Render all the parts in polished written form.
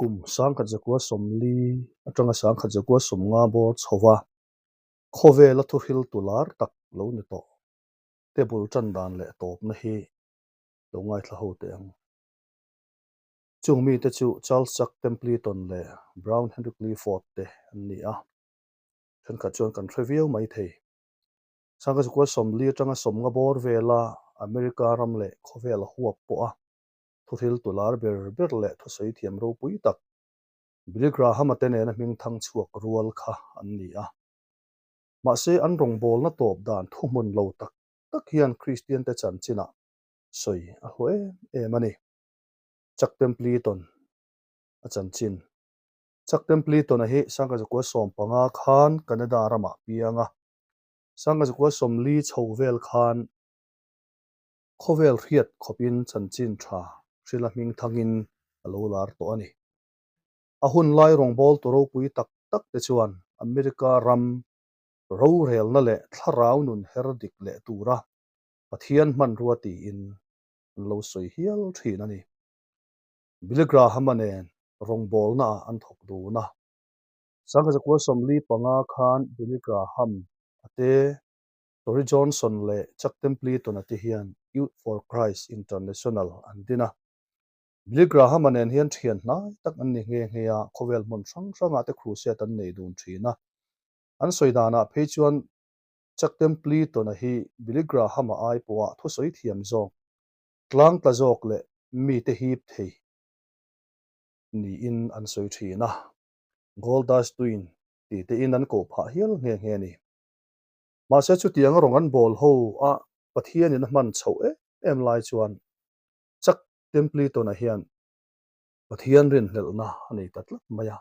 Kum 1140 atanga 1150 bawr chhova khawvela thuhriltu lar tak lo ni tawh te bul tan dan leh tawpna hi lo ngaithla ho teh ang. Chung mite chu Charles Chuck Templeton leh Brown Henry Clifford te an ni a, thenkhat chuan kan hre viau mai thei. 1140 atanga 50 bawr vela America ram leh khawvel huap pawha thuhriltu lar ber ber leh thusawi thiam ropui tak Billy Graham-a te nena hming thang chhuak rual kha an ni a. Mahse, an rawngbawlna tawp dan thuhmun lo tak tak hian Kristiante chanchinah sawi a hlawh em em a ni. Chuck Templeton a chanchin. Chuck Templeton-a hi 1915 khan Canada ramah piang a, 1940 chho vel khan Khawvel hriat khawpin chanchin tha hrila hming thangin a lo lar tawh a ni. A hun lai rawngbawltu ropui tak tak te chuan America ram rorelna leh thlarau nun her dik leh tura Pathian hmanrua tiin an lo sawi hial thin a ni. Billy Graham-a nen rawngbawlnaah an thawk dun a. 1945 khan Billy Graham-a te Tori Johnson leh Chuck Templeton-a te hian Youth for Christ International an din a. Billy Graham-a nen hian thian hnai tak an ni nghe nghe a, khawvel hmun hrang hrangah te crusade an nei dun thin a. An sawi danah phei chuan Chuck Templeton-a hi Billy Graham-a ai pawha thusawi thiam zawk, tlang tla zawk leh mite hip thei niin an sawi thin a. Gold Dust Twin tih tein an koh phah hial nghe nghe a ni. Mahse chutiang a rawn an bawl ho a Pathianin a hman chhoh em em lai chuan Chuck Templeton-a hian Pathian rinhlelhna a nei ta tlat mai a.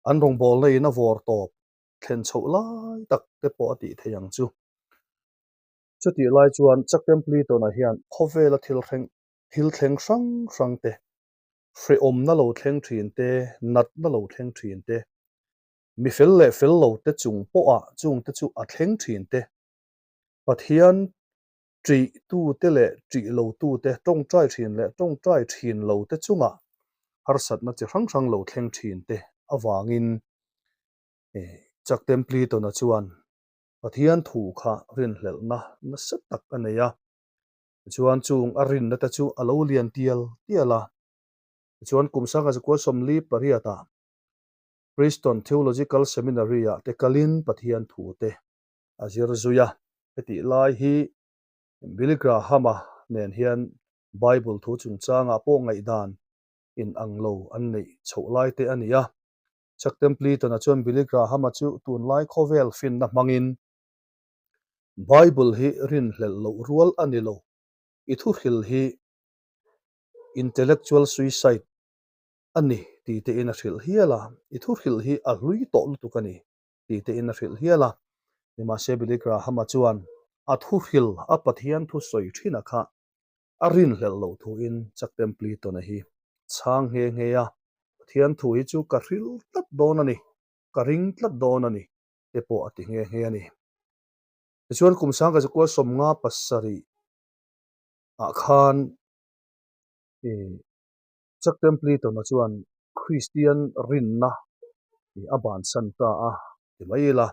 An rawngbawlna in a vawr tawp thlen chhoh lai tak te pawh a tih thei ang chu. Chutih lai chuan Chuck Templeton-a hian khawvela thil thleng thil thleng hrang hrang te, hrehawmna lo thleng thin te, natna lo thleng thin te, Mi fel leh fel lo te chung pawhah chung te chu a thleng thin te. Pathian ṭih tu te leh ṭih lo tu te, tawngtai thin leh tawngtai thin lo te chungah harsatna chi hrang hrang lo thleng thin te avangin Chuck Templeton-a chuan Pathian thu kha rinhlelhna nasa tak a nei a. Tichuan chung a rinna te chu a lo lian tial tial a. Tichuan kum 1948-ah Princeton Theological Seminary-ah te kalin Pathian thu te a zir zui a. Hetih lai hi Billy Graham-a nen hian Bible thu chungchangah pawh ngaihdan in ang lo an neih chhoh lai te a ni a. Chuck Templeton-a chuan Billy Graham-a chu tunlai khawvel finna hmangin Bible hi rinhlelh loh rual a ni lo, i thuhril hi intellectual suicide a ni ti tein a hrilh hial a, i thu hrilh hi a hlui tawh lutuk a ni ti tein a hrilh hial a. Nimahse Billy Graham-a chuan a thu hrilh a Pathian thu sawi thin a kha a rinhlelh loh thuin Chuck Templeton-a hi chhang nghe nghe a, Pathian thu hi chu ka hrilh tlat dawn a ni, ka ring tlat dawn a ni te pawh a ti nghe nghe a ni. Tichuan kum 1957 ah khan i Chuck Templeton-a chuan Kristian rinna a bansan ta a ti mai ila.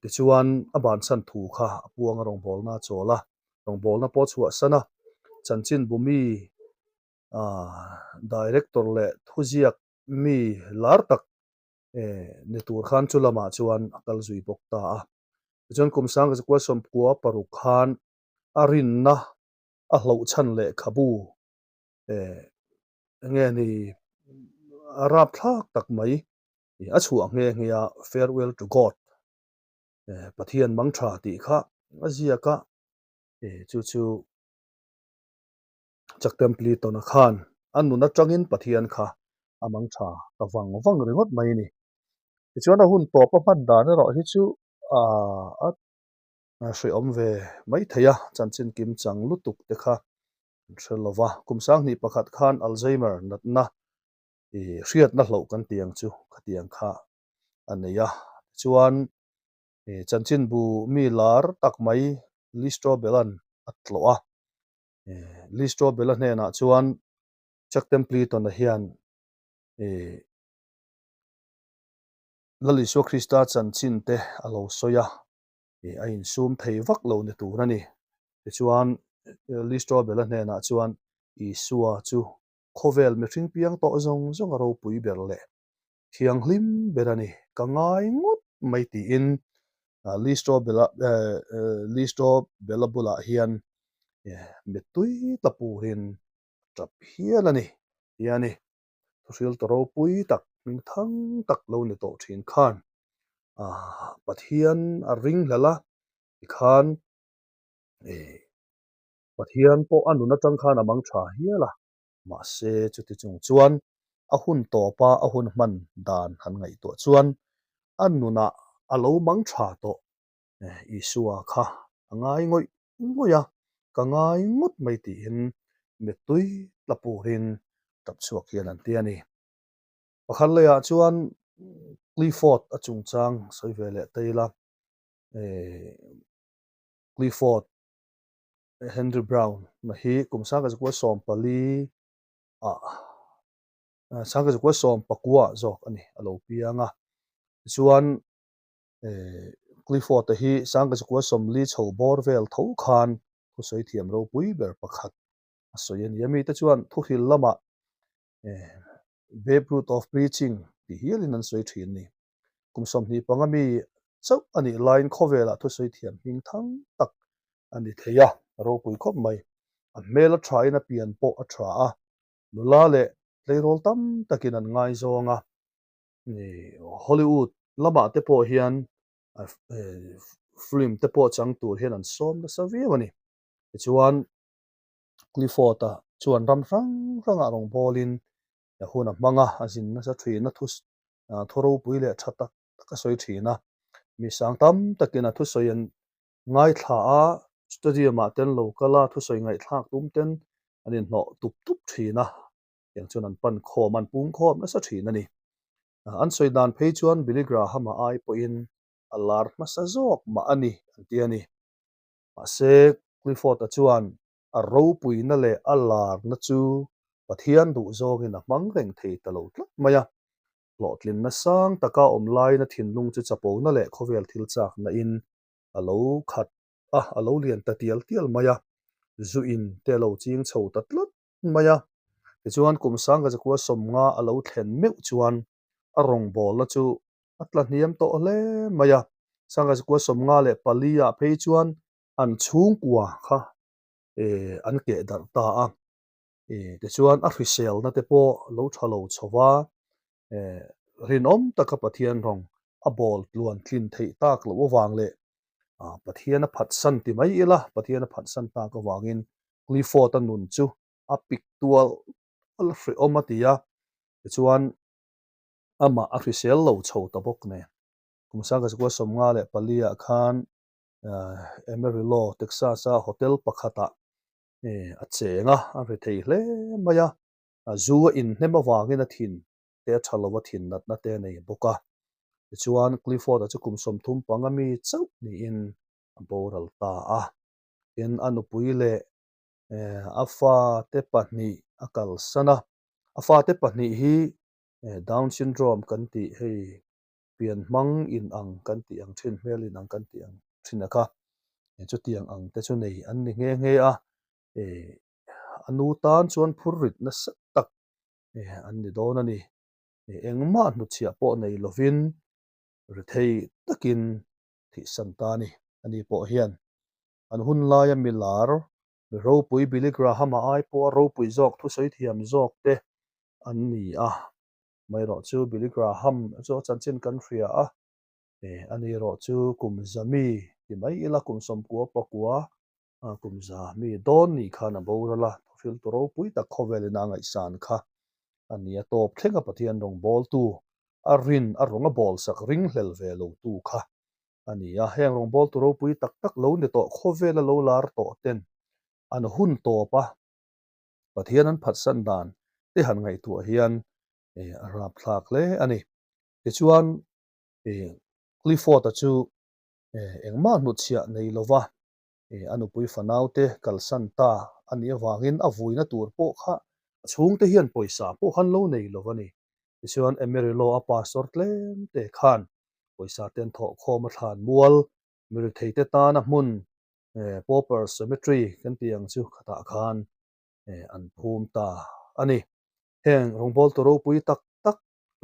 Tichuan a bansan thu kha a puang a rawngbawlna a chawl a, rawngbawlna pawh a chhuahsan a, chanchinbu mi director leh thuziak mi lar tak ni tur khan chu lamah chuan a kal zui bawk ta a. Tichuan kum 1996 khan a rinna a hlauhchhan lehkhabu eh enge ni a rapthlak tak mai a chhuah nghe nghe a farewell to God eh Pathian mang tha tih kha a ziak a eh chu chu Chuck Templeton-a khan a nun atangin Pathian kha a mang tha ta vang vang ringawt mai a ni. Tichuan a hun tawp a hman dan erawh hi chu ah a hrehawm ve mai thei a, chanchin kim chang lutuk te kha an hre lo va. Kum 2001 khan Alzheimer natna i hriatna hloh kan tih ang chu khatiang kha a nei a. Tichuan chanchinbu mi lar tak mai Lee Strobel-a'n a tlawh a. Lee Strobel-a hnenah chuan Chuck Templeton-a hian. Ih Lal Isua Krista chanchin te a lo sawi a, ih a insum thei vak lo ni tur a ni. Tichuan Listra Bela hnenah chuan Isua chu khawvel mihring piang tawh zawng zawng a ropui ber leh thianghlim ber a ni, ka ngai ngawt mai tiin Listra Bela Listra Bela bulah hian mittui tla purin a tap hial a ni tia a ni. Thuhriltu ropui tak, hmingthang tak lo ni tawh thin khan Pathian a ring hlel a, tikhan Pathian pawh a nun atang khan a mang tha hial a, mahse chuti chung chuan a hun tawpa a hun hman dan han ngaihtuah chuan a nunah a lo mang tha tawh Isua kha a ngai ngawih ngawih a, ka ngai ngawt mai tiin mittui tla purin tap chhuak hian an ti a ni. Pakhat leiah chuan Clifford a chungchang sawi ve leh ta ila, Clifford Henry Brown na hi kum 1914 ah 1919 ah zawk a ni a lo piang a, tichuan Clifford-a hi 1940 chho bawr vel tho khan thusawi thiam ropui ber pakhat a sawi a ni. A mite chuan thuhril lamah Babe Ruth of Preaching tih hialin an sawi thin a ni. Kum 25 mi chauh a nih laiin khawvelah thusawi thiam hming thang tak a ni thei a, a ropui khawp mai. A hmel a thain a pian pawh a tha a, nula leh tleirawl tam takin an ngaizawng a. Hollywood lamah te pawh hian film te pawh chang tur hian an sawm nasa viau a ni. Tichuan Clifford-a chuan ram hrang hrangah rawn bawlin hun a hmang a, a zin nasa thin a, thu ropui leh tha tak tak a sawi thin a. Mi sang tam takin a thusawi an ngaithla a, stadium-ah ten lo kal a, thusawi ngaihthlak tum ten an inhnawh tup tup thin a. Tiang chuan an pan khawm, an pung khawm nasa thin a ni. An sawi dan phei chuan Billy Graham-a ai pawhin a lar hmasa zawk mah a ni an ti a ni. Mahse, Clifford-a chuan a ropuina leh a larna chu Pathian duh zawngin a hmang reng thei ta lo tlat mai a. Hlawhtlinna sang taka awm laiin a thinlung chu chapona leh khawvel thil chakna-in a lo khat a, a lo lian ta tial tial mai a, zu in te a lo ching chho ta tlat mai a. Tichuan, kum 1950 a lo thlen meuh chuan a rawngbawlna chu a tla hniam tawh hle mai a. 1954 ah phei chuan an chhungkua kha an keh darh ta a. Tichuan, a hriselna te pawh lo tha lo chho va, rinawm taka Pathian rawng a bawl tluan tlin theih tak loh avang leh Pathian a phatsan ti mai ila, Pathian a phatsan tak avangin Clifford-a nun chu a pik tual tual hrehawm a ti a, tichuan amah a hrisel lo chho ta bawk nen. Kum 1954 ah khan Amarillo, Texas-a hotel pakhatah a cheng a, a ri thei hle mai a, zu a inhnem avangin a thin te a tha lo a, thin natna te a nei bawk a. Tichuan Clifford-a chu kum 35 mi chauh niin a boral ta a. Tin, a nupui leh a fate pahnih a kalsan a. A fate pahnih hi Down syndrome kan tih hei pian hmang in ang kan tih ang thin, hmel in ang kan tih ang thin a kha. Chutiang ang te chu nei an ni nghe nghe a. A nu tan chuan phur rit nasa tak an ni dawn a ni. Engmah hnutchhiah pawh nei lovin rethei takin thihsan ta a ni. Ani pawh hian an hun laia mi lar, mi ropui Billy Graham-a ai pawha ropui zawk thusawi thiam zawk te an ni a. Amaherawh chu Billy Graham chu a chanchin kan hria a, ani erawh chu kum za mi ti mai ila kum 99 kum za mi dawn ni khan a boral a, thuhriltu ropui tak khawvelin a ngaihsan kha a ni a, tawp thlenga Pathian rawngbawltu a rin a rawn a bawlsak ringhlel ve lotu kha a ni a, heng rawngbawltu ropui tak tak lo ni tawh khawvela lo lar tawh ten an hun tawp a, Pathian an phatsan dan te han ngaihtuah hian a rapthlak hle a ni. Tichuan Clifford-a chu engmah hnutchhiah nei lova a nupui fanaute kalsan ta a nih avangin a vuina tur pawh kha a chhungte hian pawisa pawh khan lo nei lo a ni. Tichuan Amarillo a pastor tlem te khan pawisa te an thawh khawm a thlan mual mirithei te tana hmun Pauper Cemetery kan tih ang chu khatah khan an phum ta a ni. Heng rawngbawltu ropui tak tak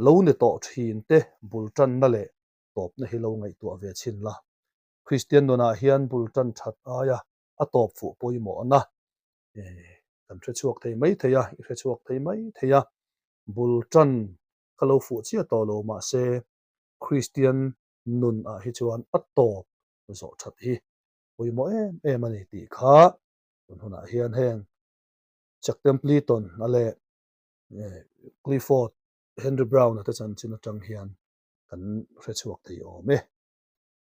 lo ni tawh thin te bul tanna leh tawpna hi lo ngaihtuah ve chhin la. Kristian nunah hian bul tan that aia a tawp fuh pawimawhna kan hre chhuak thei mai thei a, i hre chhuak thei mai thei a, bul tan ka lo fuh chiah tawh lo mahse Kristian nun ah hi chuan a tawp zawh that hi pawimawh em em a ni tih kha tun hunah hian heng Chuck Templeton a leh Clifford Henry Brown-a te chanchin atang hian kan hre chhuak thei awm e.